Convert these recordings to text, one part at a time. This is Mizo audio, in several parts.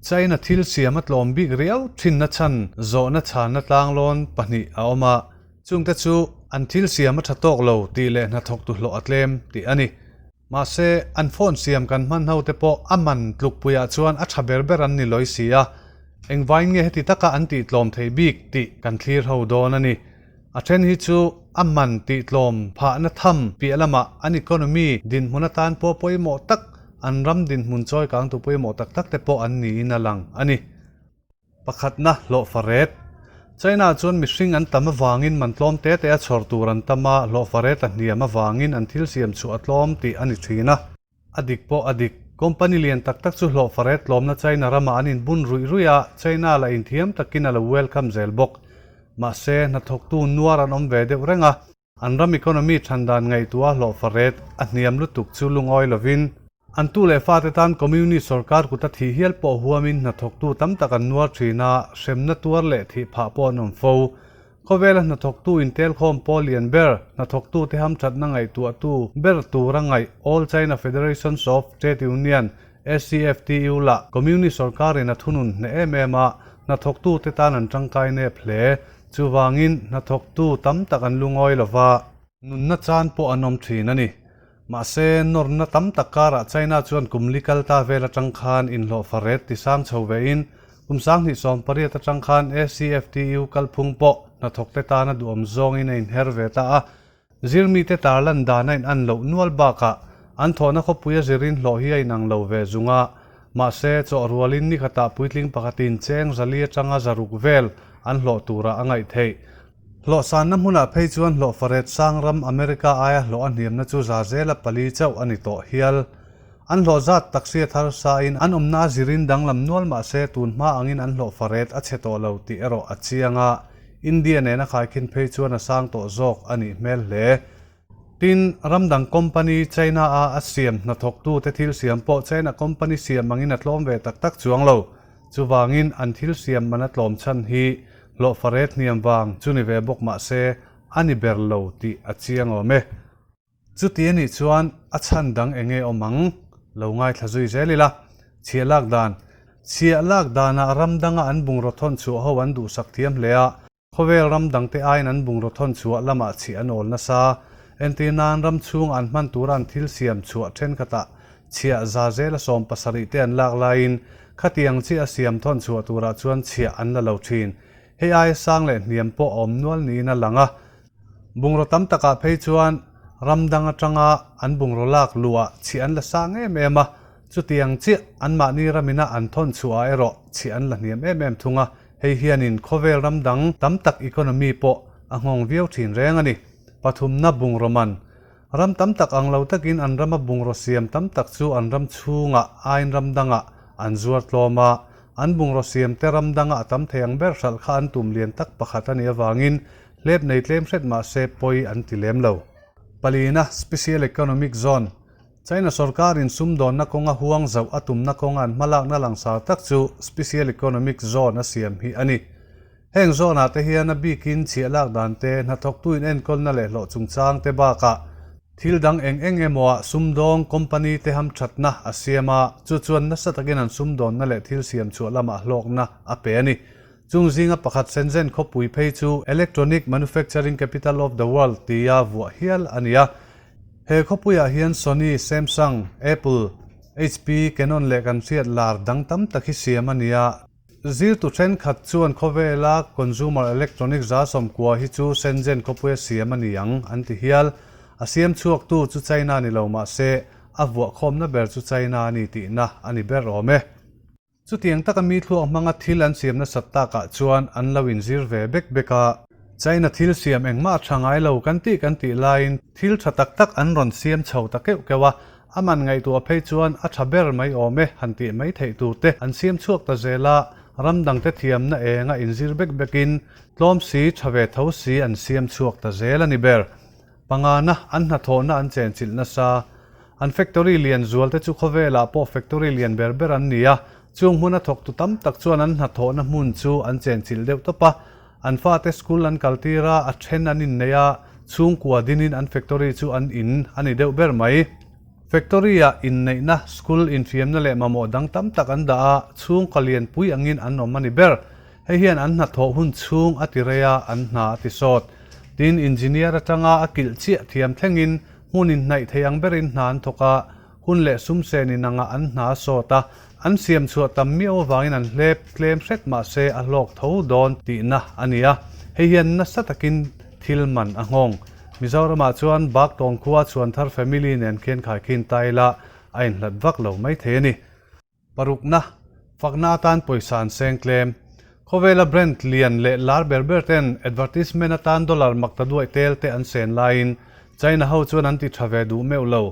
China thil siam a tlawm bik riau thinna chhan zawhna chhanna tlanglawn pahnih a awm a, chungte chu an thil siam a tha tawk lo tih leh hnathawktu hlawh a tlem tih a ni. Mahse, an phone siam kan hman ho te pawh a man tlukpuiah chuan a tha ber ber an ni lawi si a, engvain nge heti taka an tih tlawm thei bik tih kan thlir ho dawn a ni. A then hi chu a man tih tlawm phahna tham piah lamah an economy dinhmun atan pawh pawimawh tak, an ram dinhmun chawi kangtu pawimawh tak tak te pawh an niin a lang a ni. Pakhatna hlawhfa ret. China chuan mihring an tam avangin man tlawm te te a chhawr tur an tam a, hlawhfa ret a hniam avangin an thil siam chhuah a tlawm tih a ni thin a. A dik pawh a dik. Company lian tak tak chu hlawhfa ret tlawmna China ramah an inbun ruih ruih a, China la inthiam takin a lo welcome zel bawk. Mahse, hnathawktu nuar an awm ve deuh reng a, an ram economy than dan ngaihtuah hlawhfa ret a hniam lutuk chu lungawi lovin, an tu leh fate tan Communist sorkar kut a thih hial pawh huamin hnathawktu tam tak an nuar thin a, hremna tuar leh thih phah pawh an awm fo. Khawvela hnathawktu intelkhawm pawl lian ber, hnathawktute hamthatna ngaihtuahtu ber tura ngaih All China Federations of Trade Union, ACFTU, lah Communist sorkarin a thunun hneh em em a, hnathawktute tan an tangkai nep hle. Chuvangin hnathawktu tam tak an lungawi lo va. Nunna chan pawh an awm thin a ni. Mahse, nawrna tam tak karah China chuan kum li kal ta vel atang khan inhlawhfa ret ti sang chho vein kum 2018 atang khan ACFTU kalphung pawh hnathawkte tana duhawm zawngin a inher ve ta a. Zirmite tarlan dan a in-an loh nual bakah an thawhna khawpuia zirin hlawh hi a inang lo ve zung a. Mahse, chawh rualin ni khatah puitling pakhatin cheng zali atanga zaruk vel an hlawh turah a ngaih theih. Hlawhsanna hmunah phei chuan hlawhfaret sang ram America aia hlawh a hniamna chu za zela pali chauh a ni tawh hial. An hlawh zat taksia thar sain an awmna a zirin danglam nual mah se tun hma angin an hlawhfaret a chhe tawh lo tih erawh a chiang a, India nena khaikhin phei chuan a sang tawh zawk a nih hmel hle. Tin, ram dang company China a a siam hnathawktute thil siam pawh China company siam angin a tlawm ve tak tak chuang lo. Chuvangin an thil siam man a tlawm chhan hi hlawhfa ret hniam vang chu ni ve bawk mah se a ni ber lo tih a chiang awm e. Chuti a nih chuan a chhan dang eng nge awm ang? Lo ngaithla zui zel ila. Chhiah lak dan. Chhiah lak danah ram danga an bungraw thawn chhuah ho an duhsak thiam hle a. Khawvel ram dangte aiin an bungraw thawn chhuah lamah chhih an awl nasa. Entir nan ram chhung an hman tura an thil siam chhuah thenkhatah chhiah za zela 70 te an lak laiin khatiang chiah a siam thawn chhuah turah chuan chhiah an la lo thin. Hei aia sang leh hniam pawh a awm nual niin a lang a. Bungraw tam takah phei chuan ram dang atanga an bungraw lak luhah chhih an la sang em em a, chutiang chiah anmahni ramina an thawn chhuahah erawh chhih an la hniam em em thung a. Hei hianin khawvel ram dang tam tak economy pawh a nghawng viau thin reng a ni. Pathumna bungraw man. Ram tam tak ang lo takin an rama bungraw siam tam tak chu an ram chhungah aiin ram dangah an zuar tlawm a, an bungraw siam te ram danga a tam thei ang ber hralh kha an tum lian tak pakhat a nih avangin hlep nei tlem hret mah se pawi an ti lem lo. Palina Special Economic Zone China sorkarin sumdawnna kawnga huang zauh a tumna kawnga an hmalakna langsar tak chu Special Economic Zone a siam hi a ni. Heng zone-ah te hian a bikin chhiah lak dan te, hnathawktu inenkawlna leh hlawh chungchang te bakah thil dang eng eng emaw-ah sumdawng company te hamthatna a siam a, chu chuan nasa takin an sumdawnna leh thil siam chhuah lamah hlawkna a pe a ni. Chung zinga pakhat Shenzhen khawpui phei chu Electronic Manufacturing Capital of the World tia vuah hial a ni a. He khawpuiah hian Sony, Samsung, Apple, HP, Canon leh kan hriat lar dang tam tak hi siam a ni a. Zirtu thenkhat chuan khawvela consumer electronic 190 hi chu Shenzhen khawpuia siam a ni ang an ti hial. A siam chhuaktu chu China ni lo mah se, a vuahkhawmna ber chu China a ni tihna a ni ber awm e. Chutiang taka mi thluak hmanga thil an siam nasat takah chuan an lo inzir ve bek bek a. China thil siam engmah a tha ngai lo kan tih kan tih laiin thil tha tak tak an rawn siam chho ta keuh keuh a, a man ngaihtuah phei chuan a tha ber mai awm e han tih mai theih tur te an siam chhuak ta zel a, ram dangte thiamna enga inzir bek bekin tlawm si tha ve tho si an siam chhuak ta zel a ni ber. Pangana an hnathawhna an chenchilh nasa. An factory lian zual te chu khawvelah pawh factory lian ber ber an ni a, chung hmuna thawktu tam tak chuan an hnathawhna hmun chu an chenchilh deuh tawp a. An fate school an kaltir a, a then an innei a, chhungkua dinin an factory chu an in a ni deuh ber mai. Factory-ah inneihna, school infiamna leh mamawh dang tam tak an dah a, chhungkaw lianpui angin an awm a ni ber. Hei hian an hnathawh hun chhung a ti rei a, an hna a ti sawt. Tin, engineer atanga a kilh chiah thiam thlengin hmun inhnaih thei ang berin hna an thawk a, hun leh sum sen inangah an hna a sawt a, an siam chhuah tam miau avangin an hlep tlem hret mah se a hlawk tho dawn tihna a ni a, hei hian nasa takin thil man a nghawng. Mizoramah chuan Baktawng khua Chhuanthar family nen khian khaikhin ta ila a inhlat vak lo mai thei a ni. Parukna, fakna atan pawisa an seng tlem. Khawvela brand lian leh lar ber ber ten advertisement atan dollar makta duaih tel te an sen laiin China ho chuan an ti tha ve duh meuh lo.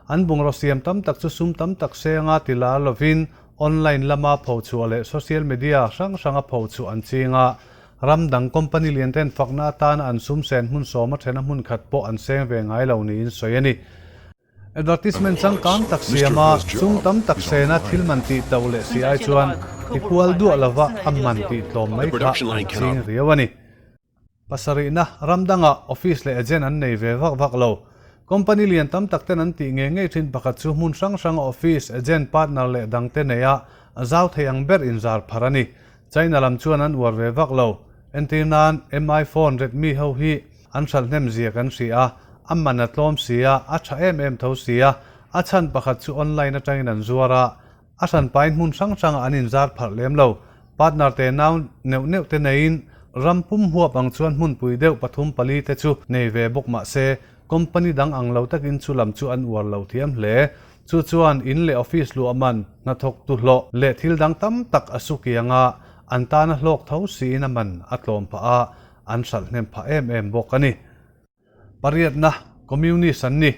An bungraw siam tam tak chu sum tam tak senga ti lar lovin online lama phochhuah leh social media hrang hranga phochhuah an ching a. Ram dang company lian ten fakna atana an sum sen hmun sawma thena hmun khat pawh an seng ve ngai lo niin sawi a ni. Advertisement changkang tak siama sum tam tak sena thil man tih to leh si ai chuan ti kual duah lova a man tih tlawm mai kha an ching riau a ni. Pasarihna, ram dangah office leh agent an nei ve vak vak lo. Company lian tam tak ten an tih ngei ngei thin pakhat chu hmun hrang hranga office, agent, partner leh dangte neia a zau thei ang ber inzar phar a ni. China lam chuan an uar ve vak lo. Entir nan, Mi phone Redmi ho hi an hralh hnem zia kan hria a, a man a tlawm si a, a tha em em tho si a, a chhan pakhat chu online atangin an zuar a, a hran pain hmun hrang hrangah an inzar pharh lem lo. Partner te nau neuh neuh te neiin ram pum huap ang chuan hmunpui deuh pathum pali te chu nei ve bawk mah se, company dang ang lo takin chu lam chu an uar lo thiam hle. Chu chuan in leh office luah man, hnathawktu hlawh leh thil dang tam tak a su kiang a, an tana hlawk tho siin a man a tlawm phah a, an hralh hnem phah em em bawk a ni. Pariatna, Communist an ni.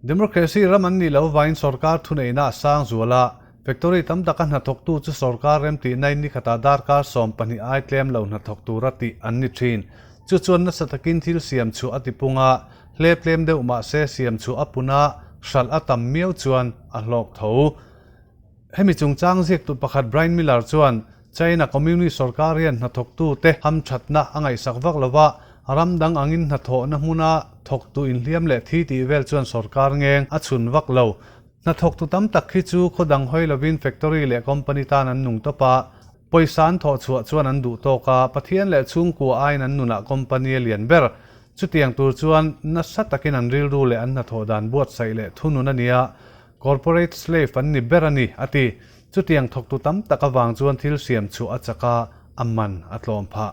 Democracy ram an nih loh avangin sorkar thuneihna a sang zual a, factory tam taka hnathawktu chu sorkar remtihnain ni khatah darkar 12 ai tlem lo hnathawk tura tih an ni thin. Chu chuan nasa takin thil siam chhuah a tipung a, hle tlem deuh mah se siam chhuah a pun a, hralh a tam miau chuan a hlawk tho. Hemi chungchang ziaktu pakhat Brian Miller chuan China Communist sorkar hian hnathawktute hamthatna a ngaihsak vak lo va, ram dang angin hnathawhna hmuna thawktu inhliam leh thi tih vel chuan sorkar ngeng a chhun vak lo. Hnathawktu tam tak hi chu khaw dang hawi lovin factory leh company tan an nung tawp a, pawisa an thawh chhuah chuan an duh tawk a, Pathian leh chhungkua aiin an nunah company a lian ber. Chutiang tur chuan nasa takin an rilru leh an hnathawh dan buatsaih leh thunun a nia, Corporate slave an ni ber a ni, a ti. Chutiang thawktu tam tak avang chuan thil siam chhuah a chak a, a man a tlawm phah.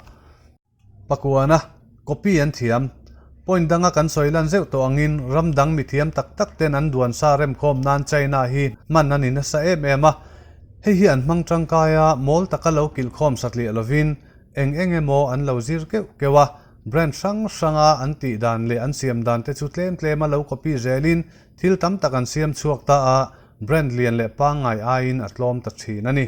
Pakuana, copy an thiam. Point danga kan sawi lan zeuh tawh angin ram dang mithiam tak tak ten an duan sa remkhawm nan China hi hman a ni nasa em em a. Hei hi an hmang tangkai a, mawl taka lo kilhkhawm satliah lovin eng eng emaw an lo zir keuh keuh a, brand hrang hranga an tih dan leh an siam dan te chu tlem tlema lo copy zelin Thil tam tak an siam chhuak ta a, brand lian leh pangngai aiin a tlawm ta thin a ni.